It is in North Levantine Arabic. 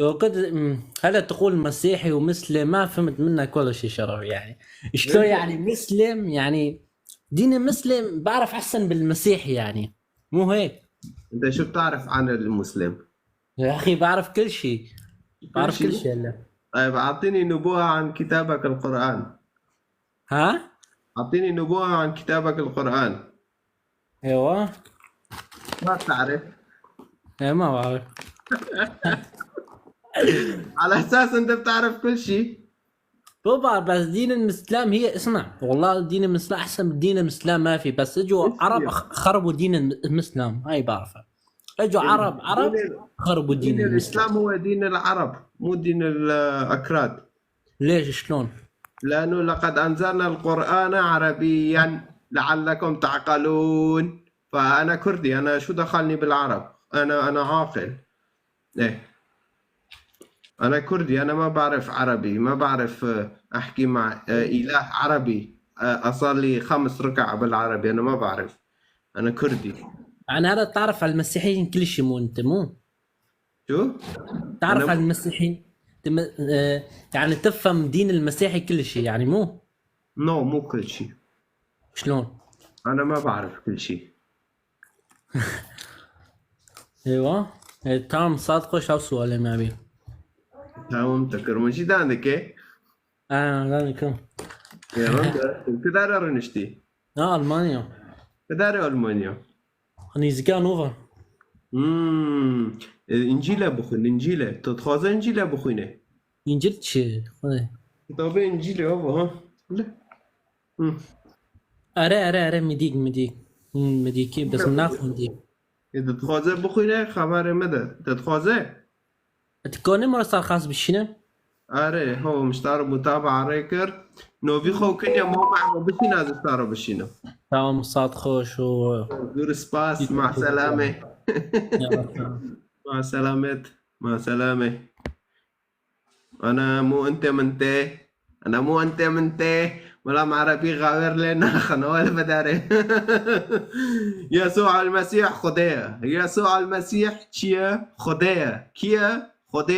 وقد هلا تقول مسيحي ومسلم، ما فهمت منك ولا شيء شرف. يعني شلون يعني مسلم؟ يعني دين المسلم بعرف احسن بالمسيحي، يعني مو هيك؟ انت شو بتعرف عن المسلم؟ يا اخي بعرف كل شيء، بعرف كل شيء هلا. طيب اعطيني نبوءة عن كتابك القرآن. ها؟ اعطيني نبوءة عن كتابك القرآن. ايوه. ما بتعرف؟ إيه، ما بعرف. على اساس انت بتعرف كل شيء. بعرف بس دين الاسلام هي، اسمع والله دين الاسلام احسن من دين الاسلام ما في، بس اجوا عرب خربوا دين الاسلام، هاي بعرفها. اجوا عرب خربوا دين دين الاسلام. الاسلام هو دين العرب مو دين الاكراد. ليش شلون؟ لانه لقد انزلنا القرآن عربيا لعلكم تعقلون. فانا كردي، انا شو دخلني بالعرب؟ انا عاقل. ايه انا كردي، انا ما بعرف عربي، ما بعرف احكي مع اله عربي، اصلي 5 ركع بالعربي، انا ما بعرف، انا كردي. يعني هذا تعرف على المسيحيين كل شيء، مو انت مو؟ شو؟ تعرف أنا على المسيحيين يعني تفهم دين المسيحي كل شيء يعني مو؟ no مو كل شيء. شلون؟ انا ما بعرف كل شيء. ايوه تمام صادقه شو سؤال ما بي. تمام تكرمشي دانك إيه؟ لا كم. يا رب كدار رنشتي. المانيا. كدار المانيا. نيزكا نوفا. انجيل بخون، انجيل تتخاذ انجيل بخونه. انجيل شي خذ. كتاب انجيل هو ها. لا. اره اره اره مديك مديك. مديكي بس مناخ مديك. اذا تخاذ بخونه خبر مده. تتخاذ؟ تكوني مرة صار خاص بالشنو؟ اره هو مشتار متابعة ريكر. نوفي خو كنيا ما مع بشينا از ستارو بشينا. تمام صاد خوش و دور سباس مع سلامة. مع سلامة، مع سلامة. أنا مو أنت منتي، أنا مو أنت منتي، ولا مع ربي غاور لنا خنوال بداري. يسوع المسيح خديا، يسوع المسيح تشيا خديا، كيا خديا.